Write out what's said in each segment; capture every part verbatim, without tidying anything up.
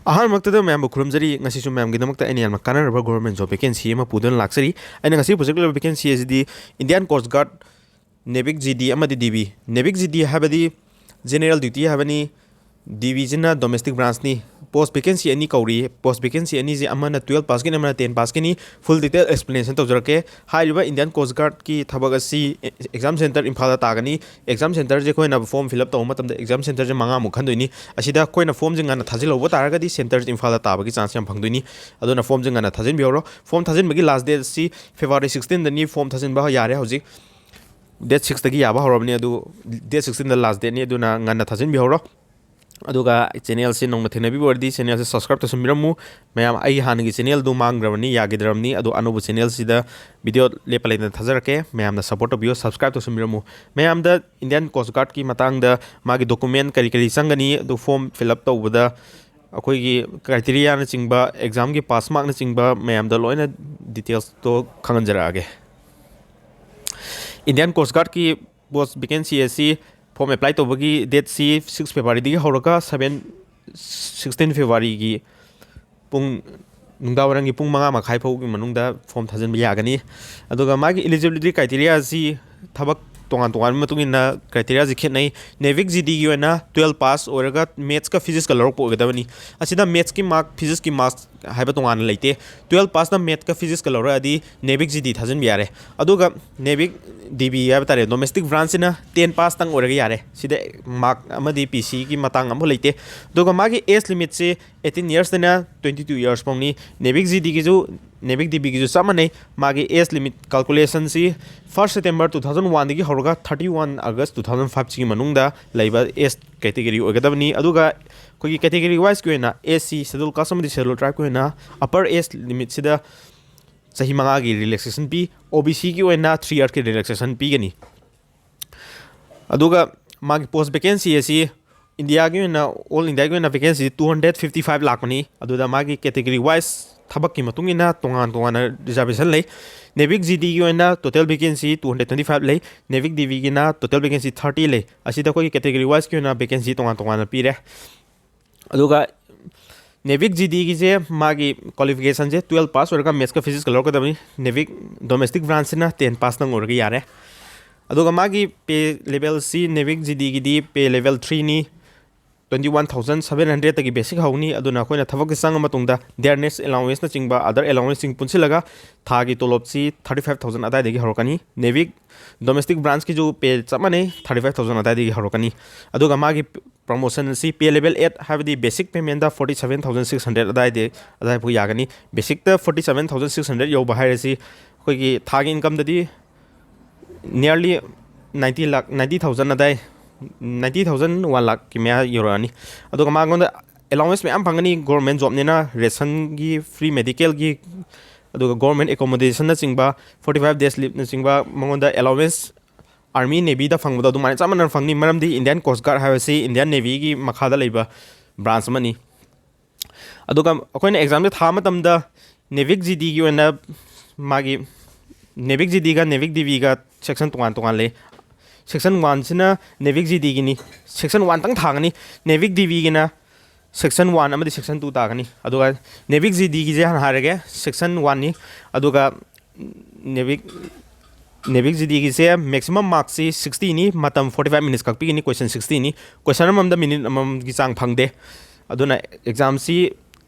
ꯑꯍꯥꯟꯕꯃꯛꯇꯗ ꯃꯌꯥꯝꯕꯨ ꯈꯨꯔꯨꯝꯖꯔꯤ꯫ ꯉꯁꯤꯁꯨ ꯃꯌꯥꯝꯒꯤꯗꯃꯛꯇ ꯑꯩꯅ ꯌꯥꯝꯅ ꯀꯥꯟꯅꯔꯕ government job vacancy ꯑꯃ ꯄꯨꯗꯨꯅ ꯂꯥꯛꯆꯔꯤ꯫ ꯑꯩꯅ ꯉꯁꯤ ꯄꯨꯖꯔꯛꯂꯤꯕ vacancy ꯑꯁꯤꯗꯤ Indian Coast Guard, NAVIC G D ꯑꯃꯗꯤ D B꯫ NAVIC G D ꯍꯥꯏꯕꯗꯤ general duty ꯍꯥꯏꯕꯅꯤ, D B ꯁꯤꯅ domestic branchꯅꯤ꯫ Post vacancy ꯑꯅꯤ ꯀꯧꯔꯤ꯫ Post vacancy ꯑꯅꯤꯁꯦ ꯑꯃꯅ twelve passꯀꯤꯅꯤ, ꯑꯃꯅ ten passꯀꯤꯅꯤ꯫ Full detail explanation ꯇꯧꯖꯔꯛꯀꯦ꯫ ꯍꯥꯏꯔꯤꯕ Indian Coast Guardꯀꯤ ꯊꯕꯛ ꯑꯁꯤ exam centre ꯏꯝꯐꯥꯜꯗ ꯇꯥꯒꯅꯤ꯫ Exam centreꯁꯦ ꯑꯩꯈꯣꯏꯅ form fill up ꯇꯧꯕ ꯃꯇꯝꯗ exam centreꯁꯦ ꯃꯉꯥꯃꯨꯛ ꯈꯟꯗꯣꯏꯅꯤ꯫ ꯑꯁꯤꯗ ꯑꯩꯈꯣꯏꯅ formꯁꯦ ꯉꯟꯅ ꯊꯥꯖꯤꯜꯍꯧꯕ ꯇꯥꯔꯒꯗꯤ centreꯁꯦ ꯏꯝꯐꯥꯜꯗ ꯇꯥꯕꯒꯤ chance ꯌꯥꯝ ꯐꯪꯗꯣꯏꯅꯤ꯫ ꯑꯗꯨꯅ formꯁꯦ ꯉꯟꯅ ꯊꯥꯖꯤꯟꯕꯤꯍꯧꯔꯣ꯫ Form ꯊꯥꯖꯤꯟꯕꯒꯤ last dateꯁꯤ February sixteenꯗꯅꯤ꯫ Form ꯊꯥꯖꯤꯟꯕ ꯌꯥꯔꯦ ꯍꯧꯖꯤꯛ꯫ Date sixꯇꯒꯤ ꯌꯥꯕ ꯍꯧꯔꯕꯅꯤ, ꯑꯗꯨ date sixteenꯗ last dateꯅꯤ, ꯑꯗꯨꯅ ꯉꯟꯅ ꯊꯥꯖꯤꯟꯕꯤꯍꯧꯔꯣ꯫ ꯑꯗꯨꯒ channelꯁꯦ ꯅꯧꯅ ꯊꯦꯡꯅꯕꯤꯕ ꯑꯣꯏꯔꯗꯤ channelꯁꯦ subscribe ꯇꯧꯁꯟꯕꯤꯔꯝꯃꯨ꯫ ꯃꯌꯥꯝ, ꯑꯩ ꯍꯥꯟꯅꯒꯤ channelꯗꯨ ꯃꯥꯡꯈ꯭ꯔꯕꯅꯤ, ꯌꯥꯈꯤꯗ꯭ꯔꯕꯅꯤ, ꯑꯗꯣ ꯑꯅꯧꯕ channelꯁꯤꯗ video ꯂꯦꯞꯄ ꯂꯩꯇꯅ ꯊꯥꯖꯔꯛꯀꯦ꯫ ꯃꯌꯥꯝꯅ support ꯇꯧꯕꯤꯌꯨ, subscribe ꯇꯧꯁꯟꯕꯤꯔꯝꯃꯨ꯫ ꯃꯌꯥꯝꯗ Indian Coast Guardꯀꯤ ꯃꯇꯥꯡꯗ ꯃꯥꯒꯤ document ꯀꯔꯤ ꯀꯔꯤ ꯆꯪꯒꯅꯤ, ꯑꯗꯨ form fill up ꯇꯧꯕꯗ ꯑꯩꯈꯣꯏꯒꯤ criteriaꯅꯆꯤꯡꯕ, examꯒꯤ pass markꯅꯆꯤꯡꯕ ꯃꯌꯥꯝꯗ ꯂꯣꯏꯅ detailsꯇꯣ ꯈꯪꯍꯟꯖꯔꯛꯑꯒꯦ꯫ Indian Coast Guardꯀꯤ post vacancy ꯑꯁꯤ form apply ꯇꯧꯕꯒꯤ dateꯁꯤ six Februaryꯗꯒꯤ ꯍꯧꯔꯒ seven, sixteen Februaryꯒꯤ ꯄꯨꯡ, ꯅꯨꯡꯗꯥꯡꯋꯥꯏꯔꯝꯒꯤ ꯄꯨꯡ ꯃꯉꯥ ꯃꯈꯥꯏ ꯐꯥꯎꯒꯤ ꯃꯅꯨꯡꯗ form ꯊꯥꯖꯤꯟꯕ ꯌꯥꯒꯅꯤ꯫ ꯑꯗꯨꯒ ꯃꯥꯒꯤ eligibility criteria ꯑꯁꯤ ꯊꯕꯛ ꯇꯣꯉꯥꯟ ꯇꯣꯉꯥꯟꯕ ꯃꯇꯨꯡ ꯏꯟꯅ criteriaꯁꯤ ꯈꯦꯠꯅꯩ꯫ NAVIC G Dꯒꯤ ꯑꯣꯏꯅ twelve pass ꯑꯣꯏꯔꯒ mathsꯀ physicsꯀ ꯂꯧꯔꯛꯄ ꯑꯣꯏꯒꯗꯕꯅꯤ꯫ ꯑꯁꯤꯗ mathsꯀꯤ mark, physicsꯀꯤ marks ꯍꯥꯏꯕ ꯇꯣꯉꯥꯟꯅ ꯂꯩꯇꯦ꯫ Twelve passꯅ mathsꯀ physicsꯀ ꯂꯧꯔꯛꯑꯗꯤ NAVIC G D ꯊꯥꯖꯤꯟꯕ ꯌꯥꯔꯦ꯫ ꯑꯗꯨꯒ NAVIC D B ꯍꯥꯏꯕ ꯇꯥꯔꯦ, domestic branchꯁꯤꯅ ten passꯇꯪ ꯑꯣꯏꯔꯒ ꯌꯥꯔꯦ꯫ ꯁꯤꯗ mark ꯑꯃꯗꯤ P Cꯒꯤ ꯃꯇꯥꯡ ꯑꯃꯐꯥꯎ ꯂꯩꯇꯦ꯫ ꯑꯗꯨꯒ ꯃꯥꯒꯤ age limitꯁꯤ eighteen yearsꯇꯩꯅ twenty two years ꯐꯥꯎꯅꯤ꯫ NAVIC G Dꯒꯤꯁꯨ, NAVIC D Bꯒꯤꯁꯨ ꯆꯞ ꯃꯥꯟꯅꯩ꯫ ꯃꯥꯒꯤ age limit calculationꯁꯤ first September two thousand oneꯗꯒꯤ ꯍꯧꯔꯒ thirty one August two thousand fiveꯁꯤꯒꯤ ꯃꯅꯨꯡꯗ ꯂꯩꯕ age category ꯑꯣꯏꯒꯗꯕꯅꯤ꯫ ꯑꯗꯨꯒ ꯑꯩꯈꯣꯏꯒꯤ category wiseꯀꯤ ꯑꯣꯏꯅ S C, schedule caste ꯑꯃꯗꯤ schedule tribeꯀꯤ ꯑꯣꯏꯅ upper age limitꯁꯤꯗ ꯆꯍꯤ ꯃꯉꯥꯒꯤ relaxation ꯄꯤ꯫ OBCꯒꯤ ꯑꯣꯏꯅ three yearsꯀꯤ relaxation ꯄꯤꯒꯅꯤ꯫ ꯑꯗꯨꯒ ꯃꯥꯒꯤ post vacancy ꯑꯁꯤ Indiaꯒꯤ ꯑꯣꯏꯅ, all Indiaꯒꯤ ꯑꯣꯏꯅ vacancy two hundred fifty five ꯂꯥꯛꯄꯅꯤ꯫ ꯑꯗꯨꯗ ꯃꯥꯒꯤ category wise ꯊꯕꯛꯀꯤ ꯃꯇꯨꯡ ꯏꯟꯅ ꯇꯣꯉꯥꯟ ꯇꯣꯉꯥꯟꯅ reservation ꯂꯩ꯫ NAVIC G Dꯒꯤ ꯑꯣꯏꯅ total vacancy two hundred twenty five ꯂꯩ꯫ NAVIC D Bꯒꯤꯅ total vacancy thirty ꯂꯩ꯫ ꯑꯁꯤꯗ ꯑꯩꯈꯣꯏꯒꯤ category wiseꯀꯤ ꯑꯣꯏꯅ vacancy ꯇꯣꯉꯥꯟ ꯇꯣꯉꯥꯟꯅ ꯄꯤꯔꯦ꯫ ꯑꯗꯨꯒ NAVIC GDꯒꯤꯁꯦ ꯃꯥꯒꯤ ꯀ꯭ꯋꯥꯂꯤꯐꯤꯀꯦꯁꯟꯁꯦ twelve ꯄꯥꯁ ꯑꯣꯏꯔꯒ ꯃꯦꯠꯁꯀ ꯐꯤꯖꯤꯛꯁꯀ ꯂꯧꯔꯛꯀꯗꯕꯅꯤ꯫ NAVIC ꯗꯣꯃꯦꯁꯇꯤꯛ ꯕ꯭ꯔꯥꯟꯁꯁꯤꯅ ten ꯄꯥꯁꯇꯪ ꯑꯣꯏꯔꯒ ꯌꯥꯔꯦ꯫ ꯑꯗꯨꯒ ꯃꯥꯒꯤ ꯄꯦ ꯂꯦꯚꯦꯜꯁꯤ NAVIC GDꯒꯤꯗꯤ ꯄꯦ ꯂꯦꯚꯦꯜ threeꯅꯤ꯫ Twenty one thousand seven hundredꯇꯒꯤ ꯕꯦꯁꯤꯛ ꯍꯧꯅꯤ꯫ ꯑꯗꯨꯅ ꯑꯩꯈꯣꯏꯅ ꯊꯕꯛꯀꯤ ꯆꯪꯉ ꯃꯇꯨꯡꯗ ꯗꯤꯌꯔꯅꯦꯁ ꯑꯦꯂꯥꯎꯋꯦꯟꯁꯅꯆꯤꯡꯕ, ꯑꯗꯔ ꯑꯦꯂꯥꯎꯋꯦꯟꯁꯁꯤꯡ ꯄꯨꯟꯁꯤꯜꯂꯒ ꯊꯥꯒꯤ ꯇꯣꯂꯣꯞꯁꯤ thirty five thousand ꯑꯗꯥꯏꯗꯒꯤ ꯍꯧꯔꯛꯀꯅꯤ꯫ NAVIC ꯗꯣꯃꯦꯁꯇꯤꯛ ꯕ꯭ꯔꯥꯟꯁꯀꯤꯁꯨ ꯄꯦ ꯆꯞ ꯃꯥꯟꯅꯩ, thirty five thousand ꯑꯗꯥꯏꯗꯒꯤ ꯍꯧꯔꯛꯀꯅꯤ꯫ ꯑꯗꯨꯒ ꯃꯥꯒꯤ promotion ꯑꯁꯤ ꯄꯦ ꯂꯦꯚꯦꯜ eight, ꯍꯥꯏꯕꯗꯤ ꯕꯦꯁꯤꯛ ꯄꯦꯃꯦꯟꯗ forty seven thousand six hundred ꯑꯗꯥꯏꯗꯤ, ꯑꯗꯥꯏꯐꯥꯎ ꯌꯥꯒꯅꯤ꯫ ꯕꯦꯁꯤꯛꯇ forty seven thousand six hundred ꯌꯧꯕ ꯍꯥꯏꯔꯁꯤ ꯑꯩꯈꯣꯏꯒꯤ ꯊꯥꯒꯤ ꯏꯟꯀꯝꯗꯗꯤ nearly ninety ꯂꯥꯛ, ninety thousand ꯑꯗꯥꯏ, ninety thousand, one ꯂꯥꯛꯀꯤ ꯃꯌꯥ ꯌꯧꯔꯛꯑꯅꯤ꯫ ꯑꯗꯨꯒ ꯃꯉꯣꯟꯗ ꯑꯦꯂꯥꯎꯋꯦꯟꯁ ꯃꯌꯥꯝ ꯐꯪꯒꯅꯤ, ꯒꯣꯔꯃꯦꯟ ꯖꯣꯕꯅꯤꯅ ꯔꯦꯁꯟꯒꯤ, ꯐ꯭ꯔꯤ ꯃꯦꯗꯤꯀꯦꯜꯒꯤ, ꯑꯗꯨꯒ ꯒꯣꯔꯃꯦꯟ ꯑꯦꯀꯣꯃꯣꯗꯦꯁꯟꯅꯆꯤꯡꯕ, forty five days leaveꯅꯆꯤꯡꯕ ꯃꯉꯣꯟꯗ ꯑꯦꯂꯥꯎꯋꯦꯟꯁ ꯑꯥꯔꯃꯤ ꯅꯦꯚꯤꯗ ꯐꯪꯕꯗꯣ ꯑꯗꯨꯃꯥꯏꯅ ꯆꯞ ꯃꯥꯟꯅꯅ ꯐꯪꯅꯤ꯫ ꯃꯔꯝꯗꯤ ꯏꯟꯗꯤꯌꯥꯟ ꯀꯣꯁ ꯒꯥꯔꯗ ꯍꯥꯏꯕꯁꯤ ꯏꯟꯗꯤꯌꯥꯟ ꯅꯦꯚꯤꯒꯤ ꯃꯈꯥꯗ ꯂꯩꯕ ꯕ꯭ꯔꯥꯟꯁ ꯑꯃꯅꯤ꯫ ꯑꯗꯨꯒ ꯑꯩꯈꯣꯏꯅ ꯑꯦꯛꯖꯥꯝꯁꯦ ꯊꯥꯕ ꯃꯇꯝꯗ NAVIC GDꯒꯤ ꯑꯣꯏꯅ ꯃꯥꯒꯤ NAVIC GDꯒ NAVIC DBꯒ ꯁꯦꯛꯁꯟ ꯇꯣꯉꯥꯟ ꯇꯣꯉꯥꯟ ꯂꯩ꯫ ꯁꯦꯛꯁꯟ ꯋꯥꯟꯁꯤꯅ NAVIC GDꯒꯤꯅꯤ, ꯁꯦꯛꯁꯟ ꯋꯥꯟꯇꯪ ꯊꯥꯒꯅꯤ꯫ NAVIC DBꯒꯤꯅ ꯁꯦꯛꯁꯟ ꯋꯥꯟ ꯑꯃꯗꯤ ꯁꯦꯛꯁꯟ ꯇꯨ ꯇꯥꯒꯅꯤ꯫ ꯑꯗꯨꯒ NAVIC GDꯒꯤꯁꯦ ꯍꯥꯟꯅ ꯍꯥꯏꯔꯒꯦ, ꯁꯦꯛꯁꯟ ꯋꯥꯟꯅꯤ꯫ ꯑꯗꯨꯒ NAVIC NAVIC GDꯒꯤꯁꯦ ꯃꯦꯛꯁꯤꯃꯝ ꯃꯥꯔꯛꯁꯤ sixtyꯅꯤ, ꯃꯇꯝ forty five minutes ꯈꯛ ꯄꯤꯒꯅꯤ, ꯀꯣꯏꯁꯟ sixtyꯅꯤ꯫ ꯀꯣꯏꯁꯟ ꯑꯃꯃꯝꯗ ꯃꯤꯅꯤꯠ ꯑꯃꯃꯝꯒꯤ ꯆꯥꯡ ꯐꯪꯗꯦ꯫ ꯑꯗꯨꯅ ꯑꯦꯛꯖꯥꯝꯁꯤ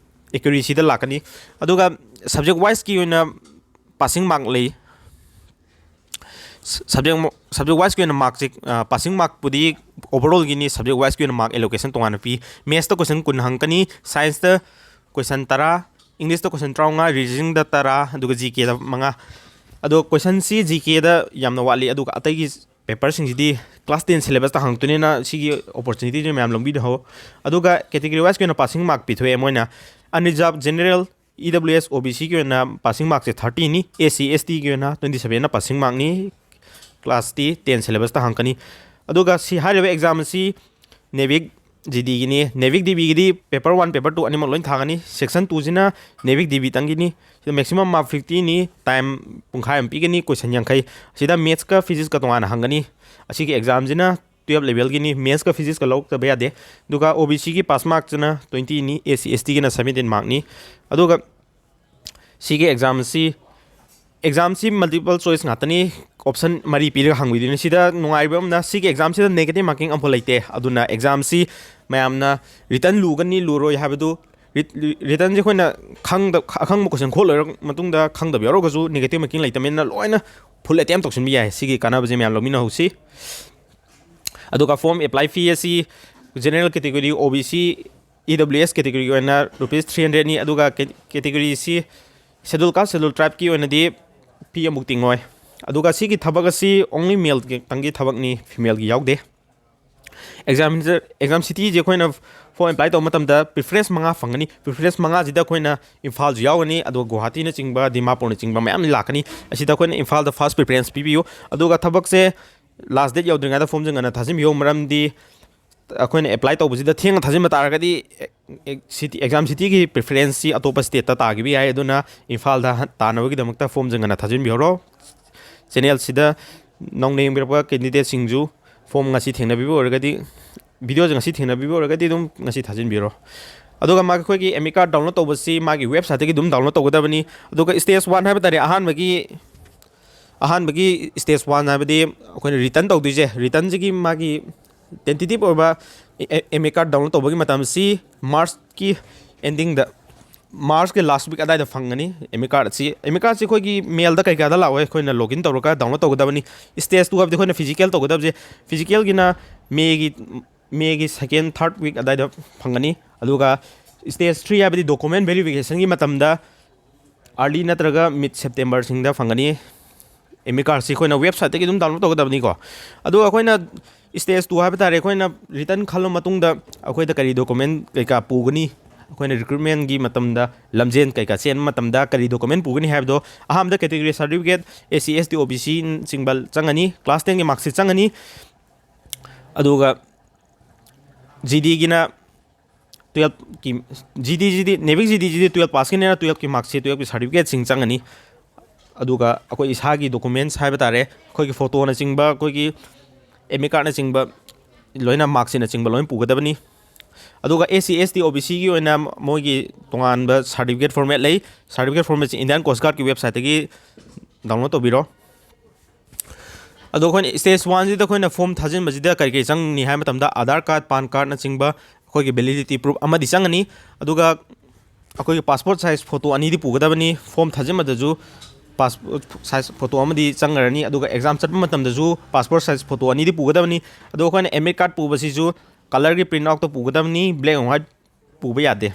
ꯑꯦꯀ꯭ꯌꯨꯔꯦꯁꯤꯗ ꯂꯥꯛꯀꯅꯤ꯫ ꯑꯗꯨꯒ ꯁꯕꯖꯦꯛ ꯋꯥꯏꯁꯀꯤ ꯑꯣꯏꯅ ꯄꯥꯁꯤꯡ ꯃꯥꯔꯛ ꯂꯩ꯫ ꯁꯕꯖꯦꯛ ꯁꯕꯖꯦꯛ ꯋꯥꯏꯁꯀꯤ ꯑꯣꯏꯅ ꯃꯥꯔꯛꯁꯦ, ꯄꯥꯁꯤꯡ ꯃꯥꯔꯛꯄꯨꯗꯤ ꯑꯣꯚꯔꯑꯣꯜꯒꯤꯅꯤ, ꯁꯕꯖꯦꯛ ꯋꯥꯏꯁꯀꯤ ꯑꯣꯏꯅ ꯃꯥꯔꯛ ꯑꯦꯂꯣꯀꯦꯁꯟ ꯇꯣꯉꯥꯟꯅ ꯄꯤ꯫ ꯃꯦꯠꯁꯇ ꯀꯣꯏꯁꯟ ꯀꯨꯟ ꯍꯪꯉꯛꯀꯅꯤ, ꯁꯥꯏꯟꯁꯇ ꯀꯣꯏꯁꯟ ꯇꯔꯥ, ꯏꯪꯂꯤꯁꯇ ꯀꯣꯏꯁꯟ ꯇꯔꯥꯃꯉꯥ, ꯔꯤꯖꯅꯤꯡꯗ ꯇꯔꯥ, ꯑꯗꯨꯒ ꯖꯤ ꯀꯦꯗ ꯃꯉꯥ꯫ ꯑꯗꯣ ꯀꯣꯏꯁꯟꯁꯤ ꯖꯤ ꯀꯦꯗ ꯌꯥꯝꯅ ꯋꯥꯠꯂꯤ, ꯑꯗꯨꯒ ꯑꯇꯩꯒꯤ ꯄꯦꯄꯔꯁꯤꯡꯁꯤꯗꯤ ꯀ꯭ꯂꯥꯁ ꯇꯦꯟ ꯁꯤꯂꯦꯕꯁꯇ ꯍꯪꯉꯛꯇꯣꯏꯅꯤꯅ ꯁꯤꯒꯤ ꯑꯣꯄꯣꯔꯆꯨꯅꯤꯇꯤꯁꯦ ꯃꯌꯥꯝ ꯂꯧꯕꯤꯍꯧ꯫ ꯑꯗꯨꯒ ꯀꯦꯇꯦꯒꯣꯔꯤ ꯋꯥꯏꯁꯀꯤ ꯑꯣꯏꯅ ꯄꯥꯁꯤꯡ ꯃꯥꯔꯛ ꯄꯤꯊꯣꯛꯑꯦ ꯃꯣꯏꯅ꯫ ꯑꯟꯔꯤꯖꯥꯔꯕ, ꯖꯦꯅꯔꯦꯜ, ꯏ ꯗꯕ꯭ꯂꯤꯎ ꯑꯦꯁ, ꯑꯣ ꯕꯤ ꯁꯤꯒꯤ ꯑꯣꯏꯅ ꯄꯥꯁꯤꯡ ꯃꯥꯔꯛꯁꯦ thirtyꯅꯤ, ꯑꯦꯁ ꯁꯤ, ꯑꯦꯁ ꯇꯤꯒꯤ ꯑꯣꯏꯅ twenty sevenꯅ ꯄꯥꯁꯤꯡ ꯃꯥꯔꯛꯅꯤ꯫ ꯀ꯭ꯂꯥꯁꯇꯤ ꯇꯦꯟ ꯁꯤꯂꯦꯕꯁꯇ ꯍꯪꯉꯛꯀꯅꯤ꯫ ꯑꯗꯨꯒ ꯁꯤ ꯍꯥꯏꯔꯤꯕ ꯑꯦꯛꯖꯥꯝ ꯑꯁꯤ NAVIC GDꯒꯤꯅꯤ꯫ NAVIC DBꯒꯤꯗꯤ ꯄꯦꯄꯔ ꯋꯥꯟ, ꯄꯦꯄꯔ ꯇꯨ ꯑꯅꯤꯃꯛ ꯂꯣꯏ ꯊꯥꯒꯅꯤ꯫ ꯁꯦꯛꯁꯟ ꯇꯨꯁꯤꯅ NAVIC DBꯇꯪꯒꯤꯅꯤ꯫ ꯁꯤꯗ ꯃꯦꯛꯁꯤꯃꯝ ꯃꯥꯔꯛ fiftyꯅꯤ, ꯇꯥꯏꯝ ꯄꯨꯡꯈꯥꯏ ꯑꯃ ꯄꯤꯒꯅꯤ, ꯀꯣꯏꯁꯟ ꯌꯥꯡꯈꯩ꯫ ꯑꯁꯤꯗ ꯃꯦꯠꯁꯀ ꯐꯤꯖꯤꯛꯁꯀ ꯇꯣꯉꯥꯟꯅ ꯍꯪꯒꯅꯤ꯫ ꯑꯁꯤꯒꯤ ꯑꯦꯛꯖꯥꯝꯁꯤꯅ ꯇꯨꯌꯦꯜꯞ ꯂꯦꯕꯦꯜꯒꯤꯅꯤ, ꯃꯦꯠꯁꯀ ꯐꯤꯖꯤꯛꯁꯀ ꯂꯧꯔꯛꯇꯕ ꯌꯥꯗꯦ꯫ ꯑꯗꯨꯒ ꯑꯣ ꯕꯤ ꯁꯤꯒꯤ ꯄꯥꯁ ꯃꯥꯔꯛꯁꯤꯅ ꯇ꯭ꯋꯦꯟꯇꯤꯅꯤ, ꯑꯦꯁ ꯁꯤ ꯑꯦꯁ ꯇꯤꯒꯤꯅ ꯁꯕꯦꯟꯇꯤꯟ ꯃꯥꯔꯛꯅꯤ꯫ ꯑꯗꯨꯒ ꯁꯤꯒꯤ ꯑꯦꯛꯖꯥꯝꯁꯤ, ꯑꯦꯛꯖꯥꯝꯁꯤ ꯃꯜꯇꯤꯄꯜ ꯆꯣꯏꯁ ꯉꯥꯛꯇꯅꯤ, ꯑꯣꯞꯁꯟ ꯃꯔꯤ ꯄꯤꯔꯒ ꯍꯪꯕꯤꯗꯣꯏꯅꯤ꯫ ꯁꯤꯗ ꯅꯨꯡꯉꯥꯏꯕ ꯑꯃꯅ ꯁꯤꯒꯤ ꯑꯦꯛꯖꯥꯝꯁꯤꯗ ꯅꯦꯒꯦꯇꯤꯞ ꯃꯥꯔꯀꯤꯡ ꯑꯃꯐꯥꯎ ꯂꯩꯇꯦ꯫ ꯑꯗꯨꯅ ꯑꯦꯛꯖꯥꯝꯁꯤ ꯃꯌꯥꯝꯅ ꯔꯤꯇꯟ ꯂꯨꯒꯅꯤ ꯂꯨꯔꯣꯏ ꯍꯥꯏꯕꯗꯨ, ꯔꯤꯇꯟꯁꯦ ꯑꯩꯈꯣꯏꯅ ꯈꯪꯗ ꯑꯈꯪꯕ ꯀꯣꯏꯁꯟ ꯈꯣꯠꯂꯣꯏꯔ ꯃꯇꯨꯡꯗ ꯈꯪꯗꯕ ꯌꯥꯎꯔꯒꯁꯨ ꯅꯦꯒꯦꯇꯤꯞ ꯃꯥꯔꯀꯤꯡ ꯂꯩꯇꯕꯅꯤꯅ ꯂꯣꯏꯅ ꯐꯨꯜ ꯑꯦꯇꯦꯝ ꯇꯧꯁꯤꯟꯕ ꯌꯥꯏ꯫ ꯁꯤꯒꯤ ꯀꯥꯟꯅꯕꯁꯦ ꯃꯌꯥꯝ ꯂꯧꯃꯤꯟꯅꯍꯧꯁꯤ꯫ ꯑꯗꯨꯒ ꯐꯣꯔꯝ ꯑꯦꯄ꯭ꯂꯥꯏ ꯐꯤ ꯑꯁꯤ ꯖꯦꯅꯔꯦꯜ ꯀꯦꯇꯦꯒꯣꯔꯤ, ꯑꯣ ꯕꯤ ꯁꯤ, ꯏ ꯗꯕ꯭ꯂꯤꯎ ꯑꯦꯁ ꯀꯦꯇꯦꯒꯣꯔꯤꯒꯤ ꯑꯣꯏꯅ ꯔꯨꯄꯤꯁ ꯊ꯭ꯔꯤ ꯍꯟꯗ꯭ꯔꯦꯠꯅꯤ꯫ ꯑꯗꯨꯒ ꯀꯦ-, ꯀꯦꯇꯦꯒꯣꯔꯤꯁꯤ ꯁꯦꯗꯨꯜ ꯀꯥꯁ, ꯁꯦꯗꯨꯜ ꯇ꯭ꯔꯥꯏꯕꯀꯤ ꯑꯣꯏꯅꯗꯤ ꯐꯤ ꯑꯃꯨꯛ ꯇꯤꯡꯉꯣꯏ꯫ ꯑꯗꯨꯒ ꯁꯤꯒꯤ ꯊꯕꯛ ꯑꯁꯤ ꯑꯣꯡꯂꯤ ꯃꯦꯜ ꯈꯛꯇꯪꯒꯤ ꯊꯕꯛꯅꯤ, ꯐꯤꯃꯦꯜꯒꯤ ꯌꯥꯎꯗꯦ꯫ ꯑꯦꯛꯖꯥꯝ, ꯑꯦꯛꯖꯥꯝ ꯁꯤꯇꯤꯁꯦ ꯑꯩꯈꯣꯏꯅ ꯐꯣꯔꯝ ꯑꯦꯄ꯭ꯂꯥꯏ ꯇꯧꯕ ꯃꯇꯝꯗ ꯄ꯭ꯔꯤꯐꯔꯦꯟꯁ ꯃꯉꯥ ꯐꯪꯒꯅꯤ꯫ ꯄ꯭ꯔꯤꯐꯔꯦꯟꯁ ꯃꯉꯥꯁꯤꯗ ꯑꯩꯈꯣꯏꯅ ꯏꯝꯐꯥꯜꯁꯨ ꯌꯥꯎꯒꯅꯤ, ꯑꯗꯨꯒ ꯒꯨꯋꯥꯍꯥꯇꯤꯅꯆꯤꯡꯕ, ꯗꯤꯃꯥꯄꯨꯔꯅꯆꯤꯡꯕ ꯃꯌꯥꯝ ꯂꯥꯛꯀꯅꯤ꯫ ꯑꯁꯤꯗ ꯑꯩꯈꯣꯏꯅ ꯏꯝꯐꯥꯜꯗ ꯐꯥꯔꯁ ꯄ꯭ꯔꯤꯐꯔꯦꯟꯁ ꯄꯤꯕꯤꯌꯨ꯫ ꯑꯗꯨꯒ ꯊꯕꯛꯁꯦ ꯂꯥꯁ ꯗꯦꯠ ꯌꯧꯗ꯭ꯔꯤꯉꯩꯗ ꯐꯣꯔꯝꯁꯦ ꯉꯟꯅ ꯊꯥꯖꯤꯟꯕꯤꯌꯨ, ꯃꯔꯝꯗꯤ ꯑꯩꯈꯣꯏꯅ ꯑꯦꯄ꯭ꯂꯥꯏ ꯇꯧꯕꯁꯤꯗ ꯊꯦꯡꯅ ꯊꯥꯖꯤꯟꯕ ꯇꯥꯔꯒꯗꯤ, ꯑꯦ-, ꯑꯦ-, ꯁꯤꯇꯤ, ꯑꯦꯛꯖꯥꯝ ꯁꯤꯇꯤꯒꯤ ꯄ꯭ꯔꯤꯐꯔꯦꯟꯁꯁꯤ ꯑꯇꯣꯞꯄ ꯁ꯭ꯇꯦꯠꯇ ꯇꯥꯈꯤꯕ ꯌꯥꯏ꯫ ꯑꯗꯨꯅ ꯏꯝꯐꯥꯜꯗ ꯍꯟ-, ꯇꯥꯅꯕꯒꯤꯗꯃꯛꯇ ꯐꯣꯔꯝꯁꯦ ꯉꯟꯅ ꯊꯥꯖꯤꯟꯕꯤꯍꯧꯔꯣ꯫ ꯆꯦꯅꯦꯜꯁꯤꯗ ꯅꯧꯅ ꯌꯦꯡꯕꯤꯔꯛꯄ ꯀꯦꯟꯗꯤꯗꯦꯠꯁꯤꯡꯁꯨ ꯐꯣꯔꯝ ꯉꯁꯤ ꯊꯦꯡꯅꯕꯤꯕ ꯑꯣꯏꯔꯒꯗꯤ, ꯚꯤꯗꯤꯑꯣꯁꯦ ꯉꯁꯤ ꯊꯦꯡꯅꯕꯤꯕ ꯑꯣꯏꯔꯒꯗꯤ ꯑꯗꯨꯝ ꯉꯁꯤ ꯊꯥꯖꯤꯟꯕꯤꯔꯣ꯫ ꯑꯗꯨꯒ ꯃꯥꯒꯤ ꯑꯩꯈꯣꯏꯒꯤ ꯑꯦꯃꯤ ꯀꯥꯔꯗ ꯗꯥꯎꯟꯂꯣꯗ ꯇꯧꯕꯁꯤ ꯃꯥꯒꯤ ꯋꯦꯕꯁꯥꯏꯠꯇꯒꯤ ꯑꯗꯨꯝ ꯗꯥꯎꯟꯂꯣꯗ ꯇꯧꯒꯗꯕꯅꯤ꯫ ꯑꯗꯨꯒ ꯁ꯭ꯇꯦꯖ ꯋꯥꯟ ꯍꯥꯏꯕ ꯇꯥꯔꯦ, ꯑꯍꯥꯟꯕꯒꯤ, ꯑꯍꯥꯟꯕꯒꯤ ꯁ꯭ꯇꯦꯖ ꯋꯥꯟ ꯍꯥꯏꯕꯗꯤ ꯑꯩꯈꯣꯏꯅ ꯔꯤꯇꯟ ꯇꯧꯗꯣꯏꯁꯦ, ꯔꯤꯇꯟꯁꯤꯒꯤ ꯃꯥꯒꯤ ꯇꯦꯟꯇꯦꯇꯤꯞ ꯑꯣꯏꯕ ꯑꯦꯃꯤ ꯀꯥꯔꯗ ꯗꯥꯎꯟꯂꯣꯗ ꯇꯧꯕꯒꯤ ꯃꯇꯝꯁꯤ ꯃꯥꯔꯆꯀꯤ ꯑꯦꯟꯗꯤꯡꯗ, ꯃꯥꯔꯆꯀꯤ ꯂꯥꯁ ꯋꯤꯛ ꯑꯗꯥꯏꯗ ꯐꯪꯒꯅꯤ꯫ ꯑꯦꯃꯤ ꯀꯥꯔꯗꯁꯤ, ꯑꯦꯃꯤ ꯀꯥꯔꯗꯁꯤ ꯑꯩꯈꯣꯏꯒꯤ ꯃꯦꯜꯗ ꯀꯩꯀꯥꯗ ꯂꯥꯛꯑꯣꯏ, ꯑꯩꯈꯣꯏꯅ ꯂꯣꯒꯏꯟ ꯇꯧꯔꯒ ꯗꯥꯎꯟꯂꯣꯗ ꯇꯧꯒꯗꯕꯅꯤ꯫ ꯁ꯭ꯇꯦꯖ ꯇꯨ ꯍꯥꯏꯕꯗꯤ ꯑꯩꯈꯣꯏꯅ ꯐꯤꯖꯤꯀꯦꯜ ꯇꯧꯒꯗꯕꯁꯦ, ꯐꯤꯖꯤꯀꯦꯜꯒꯤꯅ ꯃꯦꯒꯤ, ꯃꯦꯒꯤ ꯁꯦꯀꯦꯟ, ꯊꯥꯔꯠ ꯋꯤꯛ ꯑꯗꯥꯏꯗ ꯐꯪꯒꯅꯤ꯫ ꯑꯗꯨꯒ ꯁ꯭ꯇꯦꯖ ꯊ꯭ꯔꯤ ꯍꯥꯏꯕꯗꯤ ꯗꯣꯀꯨꯃꯦꯟ ꯚꯦꯔꯤꯐꯤꯀꯦꯁꯟꯒꯤ ꯃꯇꯝꯗ ꯑꯥꯔꯂꯤ ꯅꯠꯇ꯭ꯔꯒ ꯃꯤꯗ ꯁꯦꯞꯇꯦꯝꯕꯔꯁꯤꯡꯗ ꯐꯪꯒꯅꯤ꯫ ꯑꯦꯃꯤ ꯀꯥꯔꯗꯁꯤ ꯑꯩꯈꯣꯏꯅ ꯋꯦꯕꯁꯥꯏꯠꯇꯒꯤ ꯑꯗꯨꯝ ꯗꯥꯎꯟꯂꯣꯗ ꯇꯧꯒꯗꯕꯅꯤꯀꯣ꯫ ꯑꯗꯨꯒ ꯑꯩꯈꯣꯏꯅ ꯁ꯭ꯇꯦꯖ ꯇꯨ ꯍꯥꯏꯕ ꯇꯥꯔꯦ, ꯑꯩꯈꯣꯏꯅ ꯔꯤꯇꯟ ꯈꯜꯂ ꯃꯇꯨꯡꯗ ꯑꯩꯈꯣꯏꯗ ꯀꯔꯤ ꯗꯣꯀꯨꯃꯦꯟ ꯀꯩꯀꯥ ꯄꯨꯒꯅꯤ, ꯑꯩꯈꯣꯏꯅ ꯔꯤꯀ꯭ꯔꯨꯠꯃꯦꯟꯒꯤ ꯃꯇꯝꯗ, ꯂꯝꯖꯦꯟ ꯀꯩꯀꯥ ꯆꯦꯟꯕ ꯃꯇꯝꯗ ꯀꯔꯤ ꯗꯣꯀꯨꯃꯦꯟ ꯄꯨꯒꯅꯤ ꯍꯥꯏꯕꯗꯣ, ꯑꯍꯥꯟꯕꯗ ꯀꯦꯇꯦꯒꯣꯔꯤ ꯁꯥꯔꯇꯤꯐꯤꯀꯦꯠ, ꯑꯦꯁ ꯁꯤ, ꯑꯦꯁ ꯇꯤ, ꯑꯣ ꯕꯤ ꯁꯤꯅꯆꯤꯡꯕ ꯆꯪꯒꯅꯤ, ꯀ꯭ꯂꯥꯁ ꯇꯦꯟꯒꯤ ꯃꯥꯔꯛꯁꯤꯠ ꯆꯪꯒꯅꯤ꯫ ꯑꯗꯨꯒ ꯖꯤ ꯗꯤꯒꯤꯅ ꯇꯨꯌꯦꯜꯞꯀꯤ, ꯖꯤ ꯗꯤꯁꯤꯗꯤ, ꯅꯦꯚꯤꯛ ꯖꯤ ꯗꯤꯁꯤꯗꯤ ꯇꯨꯌꯦꯜꯞ ꯄꯥꯁꯀꯤꯅꯤꯅ ꯇꯨꯌꯦꯜꯞꯀꯤ ꯃꯥꯔꯛꯁꯤꯠ, ꯇꯨꯌꯦꯜꯞꯀꯤ ꯁꯥꯔꯇꯤꯐꯤꯀꯦꯠꯁꯤꯡ ꯆꯪꯒꯅꯤ꯫ ꯑꯗꯨꯒ ꯑꯩꯈꯣꯏ ꯏꯁꯥꯒꯤ ꯗꯣꯀꯨꯃꯦꯟꯁ ꯍꯥꯏꯕ ꯇꯥꯔꯦ, ꯑꯩꯈꯣꯏꯒꯤ ꯐꯣꯇꯣꯅꯆꯤꯡꯕ, ꯑꯩꯈꯣꯏꯒꯤ ꯑꯦꯗꯃꯤꯠ ꯀꯥꯔꯠꯅꯆꯤꯡꯕ, ꯂꯣꯏꯅ ꯃꯥꯔꯛꯁꯤꯠꯅꯆꯤꯡꯕ ꯂꯣꯏꯅ ꯄꯨꯒꯗꯕꯅꯤ꯫ ꯑꯗꯨꯒ ꯑꯦꯁ ꯁꯤ ꯑꯦꯁ ꯇꯤ ꯑꯣ ꯕꯤ ꯁꯤꯒꯤ ꯑꯣꯏꯅ ꯃꯣꯏꯒꯤ ꯇꯣꯉꯥꯟꯕ ꯁꯥꯔꯇꯤꯐꯤꯀꯦꯠ ꯐꯣꯔꯃꯦꯠ ꯂꯩ꯫ ꯁꯥꯔꯇꯤꯐꯤꯀꯦꯠ ꯐꯣꯔꯃꯦꯠꯁꯤ ꯏꯟꯗꯤꯌꯥꯟ ꯀꯣꯁ ꯒꯥꯔꯗꯀꯤ ꯋꯦꯕꯁꯥꯏꯠꯇꯒꯤ ꯗꯥꯎꯟꯂꯣꯗ ꯇꯧꯕꯤꯔꯣ꯫ ꯑꯗꯣ ꯑꯩꯈꯣꯏꯅ ꯁ꯭ꯇꯦꯖ ꯋꯥꯟꯁꯤꯗ ꯑꯩꯈꯣꯏꯅ ꯐꯣꯔꯝ ꯊꯥꯖꯤꯟꯕꯁꯤꯗ ꯀꯔꯤ ꯀꯔꯤ ꯆꯪꯅꯤ ꯍꯥꯏꯕ ꯃꯇꯝꯗ, ꯑꯥꯙꯥꯔ ꯀꯥꯔꯗ, ꯄꯥꯟ ꯀꯥꯔꯗꯅꯆꯤꯡꯕ, ꯑꯩꯈꯣꯏꯒꯤ ꯚꯦꯂꯤꯗꯤꯇꯤ ꯄ꯭ꯔꯨꯐ ꯑꯃꯗꯤ ꯆꯪꯒꯅꯤ꯫ ꯑꯗꯨꯒ ꯑꯩꯈꯣꯏꯒꯤ ꯄꯥꯁꯄꯣꯔꯠ ꯁꯥꯏꯖ ꯐꯣꯇꯣ ꯑꯅꯤꯗꯤ ꯄꯨꯒꯗꯕꯅꯤ꯫ ꯐꯣꯔꯝ ꯊꯥꯖꯤꯟꯕꯗꯁꯨ ꯄꯥꯁꯄꯣꯔꯠ ꯁꯥꯏꯖ ꯐꯣꯇꯣ ꯑꯃꯗꯤ ꯆꯪꯒꯅꯤ, ꯑꯗꯨꯒ ꯑꯦꯛꯖꯥꯝ ꯆꯠꯄ ꯃꯇꯝꯗꯁꯨ ꯄꯥꯁꯄꯣꯔꯠ ꯁꯥꯏꯖ ꯐꯣꯇꯣ ꯑꯅꯤꯗꯤ ꯄꯨꯒꯗꯕꯅꯤ꯫ ꯑꯗꯣ ꯑꯩꯈꯣꯏꯅ ꯑꯦꯗꯃꯤꯠ ꯀꯥꯔꯗ ꯄꯨꯕꯁꯤꯁꯨ ꯀꯂꯔꯒꯤ ꯄ꯭ꯔꯤꯟꯠ ꯑꯥꯎꯠꯇꯣ ꯄꯨꯒꯗꯕꯅꯤ, ꯕ꯭ꯂꯦꯛ ꯑꯦꯟ ꯋꯥꯏꯠ ꯄꯨꯕ ꯌꯥꯗꯦ꯫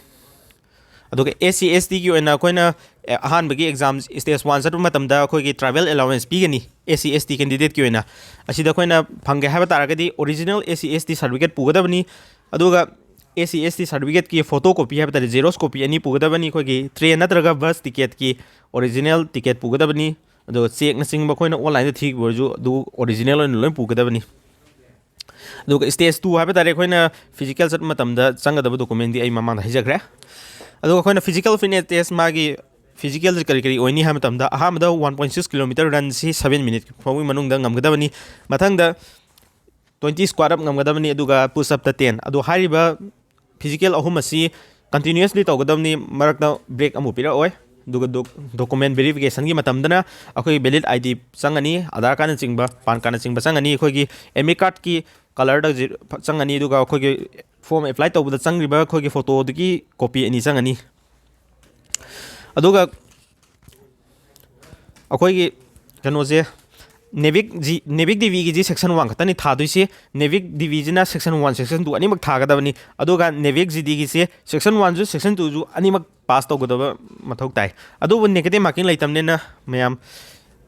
ꯑꯗꯨꯒ ꯑꯦꯁ ꯁꯤ ꯑꯦꯁ ꯇꯤꯒꯤ ꯑꯣꯏꯅ ꯑꯩꯈꯣꯏꯅ, ꯑꯦ, ꯑꯍꯥꯟꯕꯒꯤ ꯑꯦꯛꯖꯥꯝ, ꯁ꯭ꯇꯦꯖ ꯋꯥꯟ ꯆꯠꯄ ꯃꯇꯝꯗ ꯑꯩꯈꯣꯏꯒꯤ ꯇ꯭ꯔꯥꯏꯕꯦꯜ ꯑꯦꯂꯥꯎꯋꯦꯟꯁ ꯄꯤꯒꯅꯤ ꯑꯦꯁ ꯁꯤ ꯑꯦꯁ ꯇꯤ ꯀꯦꯟꯗꯤꯗꯦꯠꯀꯤ ꯑꯣꯏꯅ꯫ ꯑꯁꯤꯗ ꯑꯩꯈꯣꯏꯅ ꯐꯪꯒꯦ ꯍꯥꯏꯕ ꯇꯥꯔꯒꯗꯤ ꯑꯣꯔꯤꯖꯤꯅꯦꯜ ꯑꯦꯁ ꯁꯤ ꯑꯦꯁ ꯇꯤ ꯁꯥꯔꯇꯤꯐꯤꯀꯦꯠ ꯄꯨꯒꯗꯕꯅꯤ꯫ ꯑꯗꯨꯒ ꯑꯦꯁ ꯁꯤ ꯑꯦꯁ ꯇꯤ ꯁꯥꯔꯇꯤꯐꯤꯀꯦꯠꯀꯤ ꯐꯣꯇꯣ ꯀꯣꯄꯤ ꯍꯥꯏꯕ ꯇꯥꯔꯦ, ꯖꯦꯔꯣꯛꯁ ꯀꯣꯄꯤ ꯑꯅꯤ ꯄꯨꯒꯗꯕꯅꯤ꯫ ꯑꯩꯈꯣꯏꯒꯤ ꯇ꯭ꯔꯦꯟ ꯅꯠꯇ꯭ꯔꯒ ꯕꯁ ꯇꯤꯀꯦꯠꯀꯤ ꯑꯣꯔꯤꯖꯤꯅꯦꯜ ꯇꯤꯀꯦꯠ ꯄꯨꯒꯗꯕꯅꯤ꯫ ꯑꯗꯨꯒ ꯆꯦꯛꯅꯆꯤꯡꯕ ꯑꯩꯈꯣꯏꯅ ꯑꯣꯟꯂꯥꯏꯟꯗ ꯊꯤꯈꯤꯕ ꯑꯣꯏꯔꯁꯨ ꯑꯗꯨ ꯑꯣꯔꯤꯖꯤꯅꯦꯜ ꯑꯣꯏꯅ ꯂꯣꯏ ꯄꯨꯒꯗꯕꯅꯤ꯫ ꯑꯗꯨꯒ ꯁ꯭ꯇꯦꯖ ꯇꯨ ꯍꯥꯏꯕ ꯇꯥꯔꯦ, ꯑꯩꯈꯣꯏꯅ ꯐꯤꯖꯤꯀꯦꯜ ꯆꯠꯄ ꯃꯇꯝꯗ ꯆꯪꯒꯗꯕ ꯗꯣꯀꯨꯃꯦꯟꯗꯤ ꯑꯩ ꯃꯃꯥꯡꯗ ꯍꯥꯏꯖꯈ꯭ꯔꯦ꯫ ꯑꯗꯨꯒ ꯑꯩꯈꯣꯏꯅ ꯐꯤꯖꯤꯀꯦꯜ ꯐꯤꯠꯅꯦꯁ ꯇꯦꯁ, ꯃꯥꯒꯤ ꯐꯤꯖꯤꯀꯦꯜꯁꯦ ꯀꯔꯤ ꯀꯔꯤ ꯑꯣꯏꯅꯤ ꯍꯥꯏꯕ ꯃꯇꯝꯗ, ꯑꯍꯥꯟꯕꯗ ꯋꯥꯟ ꯄꯣꯏꯟ ꯁꯤꯛꯁ ꯀꯤꯂꯣꯃꯤꯇꯔ ꯔꯟꯁꯤ ꯁꯕꯦꯟ ꯃꯤꯅꯤꯠ ꯐꯥꯎꯕꯒꯤ ꯃꯅꯨꯡꯗ ꯉꯝꯒꯗꯕꯅꯤ꯫ ꯃꯊꯪꯗ ꯇ꯭ꯋꯦꯟꯇꯤ ꯁ꯭ꯀ꯭ꯋꯥꯠ ꯑꯞ ꯉꯝꯒꯗꯕꯅꯤ, ꯑꯗꯨꯒ ꯄꯨꯁ ꯑꯞꯇ ꯇꯦꯟ꯫ ꯑꯗꯣ ꯍꯥꯏꯔꯤꯕ ꯐꯤꯖꯤꯀꯦꯜ ꯑꯍꯨꯝ ꯑꯁꯤ ꯀꯟꯇꯤꯅ꯭ꯌꯨꯁꯂꯤ ꯇꯧꯒꯗꯕꯅꯤ, ꯃꯔꯛꯇ ꯕ꯭ꯔꯦꯛ ꯑꯃꯨꯛ ꯄꯤꯔꯛꯑꯣꯏ꯫ ꯑꯗꯨꯒ ꯗꯣꯀꯨꯃꯦꯟ ꯚꯦꯔꯤꯐꯤꯀꯦꯁꯟꯒꯤ ꯃꯇꯝꯗꯅ ꯑꯩꯈꯣꯏ ꯚꯦꯂꯤꯠ ꯑꯥꯏ ꯗꯤ ꯆꯪꯒꯅꯤ, ꯑꯥꯙꯥꯔ ꯀꯥꯔꯗꯅꯆꯤꯡꯕ, ꯄꯥꯟ ꯀꯥꯔꯗꯅꯆꯤꯡꯕ ꯆꯪꯒꯅꯤ, ꯑꯩꯈꯣꯏꯒꯤ ꯑꯦꯗꯃꯤꯠ ꯀꯥꯔꯗꯀꯤ ꯀꯂꯔꯗ ꯆꯪꯒꯅꯤ, ꯑꯗꯨꯒ ꯑꯩꯈꯣꯏꯒꯤ ꯐꯣꯔꯝ ꯑꯦꯄ꯭ꯂꯥꯏ ꯇꯧꯕꯗ ꯆꯪꯈ꯭ꯔꯤꯕ ꯑꯩꯈꯣꯏꯒꯤ ꯐꯣꯇꯣꯗꯨꯒꯤ ꯀꯣꯄꯤ ꯑꯅꯤ ꯆꯪꯒꯅꯤ꯫ ꯑꯗꯨꯒ ꯑꯩꯈꯣꯏꯒꯤ ꯀꯩꯅꯣꯁꯦ, ꯅꯦꯚꯤꯛ ꯖꯤ, ꯅꯦꯚꯤꯛ ꯗꯤꯕꯤꯒꯤꯁꯤ ꯁꯦꯛꯁꯟ ꯋꯥꯟ ꯈꯛꯇꯅꯤ ꯊꯥꯗꯣꯏꯁꯦ꯫ ꯅꯦꯚꯤꯛ ꯗꯤꯕꯤꯁꯤꯅ ꯁꯦꯛꯁꯟ ꯋꯥꯟ, ꯁꯦꯛꯁꯟ ꯇꯨ ꯑꯅꯤꯃꯛ ꯊꯥꯒꯗꯕꯅꯤ꯫ ꯑꯗꯨꯒ ꯅꯦꯚꯤꯛ ꯖꯤꯗꯤꯒꯤꯁꯦ ꯁꯦꯛꯁꯟ ꯋꯥꯟꯁꯨ ꯁꯦꯛꯁꯟ ꯇꯨꯁꯨ ꯑꯅꯤꯃꯛ ꯄꯥꯁ ꯇꯧꯒꯗꯕ ꯃꯊꯧ ꯇꯥꯏ꯫ ꯑꯗꯨꯕꯨ ꯅꯦꯒꯦꯇꯤꯚ ꯃꯥꯔꯀꯤꯡ ꯂꯩꯇꯕꯅꯤꯅ ꯃꯌꯥꯝ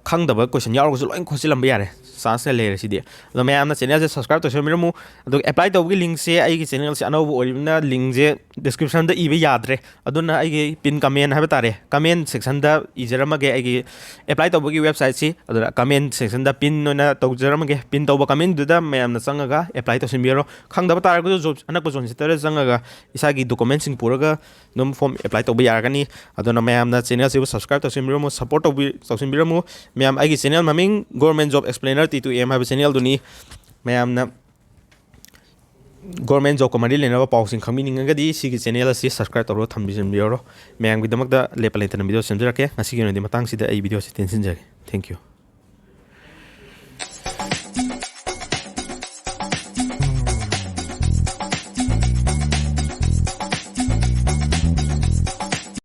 ꯈꯪꯗꯕ ꯀꯣꯏꯁꯟ ꯌꯥꯎꯔꯒꯁꯨ ꯂꯣꯏ ꯈꯣꯠꯆꯤꯜꯂꯝꯕ ꯌꯥꯔꯦ, ꯆꯥꯟꯁ ꯂꯩꯔꯦ ꯁꯤꯗꯤ꯫ ꯑꯗꯣ ꯃꯌꯥꯝꯅ ꯆꯦꯅꯦꯜꯁꯦ ꯁꯕꯁꯀ꯭ꯔꯥꯏꯕ ꯇꯧꯁꯟꯕꯤꯔꯝꯃꯨ꯫ ꯑꯗꯨꯒ ꯑꯦꯄ꯭ꯂꯥꯏ ꯇꯧꯕꯒꯤ ꯂꯤꯡꯁꯦ, ꯑꯩꯒꯤ ꯆꯦꯅꯦꯜꯁꯦ ꯑꯅꯧꯕ ꯑꯣꯏꯔꯤꯕꯅꯤꯅ ꯂꯤꯡꯁꯦ ꯗꯤꯁꯀ꯭ꯔꯤꯞꯁꯟꯗ ꯏꯕ ꯌꯥꯗ꯭ꯔꯦ, ꯑꯗꯨꯅ ꯑꯩꯒꯤ ꯄꯤꯟ ꯀꯃꯦꯟ ꯍꯥꯏꯕ ꯇꯥꯔꯦ, ꯀꯃꯦꯟ ꯁꯦꯛꯁꯟꯗ ꯏꯖꯔꯝꯃꯒꯦ ꯑꯩꯒꯤ ꯑꯦꯄ꯭ꯂꯥꯏ ꯇꯧꯕꯒꯤ ꯋꯦꯕꯁꯥꯏꯠꯁꯤ꯫ ꯑꯗꯨꯅ ꯀꯃꯦꯟ ꯁꯦꯛꯁꯟꯗ ꯄꯤꯟ ꯑꯣꯏꯅ ꯇꯧꯖꯔꯝꯃꯒꯦ, ꯄꯤꯟ ꯇꯧꯕ ꯀꯃꯦꯟꯗꯨꯗ ꯃꯌꯥꯝꯅ ꯆꯪꯉꯒ ꯑꯦꯄ꯭ꯂꯥꯏ ꯇꯧꯁꯤꯟꯕꯤꯔꯣ꯫ ꯈꯪꯗꯕ ꯇꯥꯔꯒꯁꯨ ꯖꯣꯕ ꯑꯅꯛꯄ ꯖꯣꯟ ꯁꯦꯟꯇꯔꯗ ꯆꯪꯉꯒ ꯏꯁꯥꯒꯤ ꯗꯣꯀꯨꯃꯦꯟꯁꯤꯡ ꯄꯨꯔꯒ ꯑꯗꯨꯝ ꯐꯣꯔꯝ ꯑꯦꯄ꯭ꯂꯥꯏ ꯇꯧꯕ ꯌꯥꯔꯒꯅꯤ꯫ ꯑꯗꯨꯅ ꯃꯌꯥꯝꯅ ꯆꯦꯅꯦꯜꯁꯤꯕꯨ ꯁꯕꯁꯀ꯭ꯔꯥꯏꯕ ꯇꯧꯁꯤꯟꯕꯤꯔꯝꯃꯨ, ꯁꯞꯄꯣꯔꯠ ꯇꯧꯕꯤ-, ꯇꯧꯁꯤꯟꯕꯤꯔꯝꯃꯨ꯫ ꯃꯌꯥꯝ, ꯑꯩꯒꯤ ꯆꯦꯅꯦꯜ ꯃꯃꯤꯡ Government Job Explainer T two M ꯍꯥꯏꯕ ꯆꯦꯅꯦꯜꯗꯨꯅꯤ꯫ ꯃꯌꯥꯝꯅ ꯒꯣꯔꯃꯦꯟ ꯖꯣꯕꯀ ꯃꯔꯤ ꯂꯩꯅꯕ ꯄꯥꯎꯁꯤꯡ ꯈꯪꯕꯤꯅꯤꯡꯉꯒꯗꯤ ꯁꯤꯒꯤ ꯆꯦꯅꯦꯜ ꯑꯁꯤ ꯁꯕꯁꯀ꯭ꯔꯥꯏꯕ ꯇꯧꯔꯒ ꯊꯝꯕꯤꯔꯝꯕꯤꯔꯣ꯫ ꯃꯌꯥꯝꯒꯤꯗꯃꯛꯇ ꯂꯦꯞꯄ ꯂꯩꯇꯅ ꯚꯤꯗꯤꯑꯣ ꯁꯦꯝꯖꯔꯛꯀꯦ꯫ ꯉꯁꯤꯒꯤ ꯑꯣꯏꯅꯗꯤ ꯃꯇꯥꯡꯁꯤꯗ ꯑꯩ ꯚꯤꯗꯤꯑꯣꯁꯤ ꯇꯦꯟꯁꯤꯟꯖꯔꯒꯦ꯫ Thank you꯫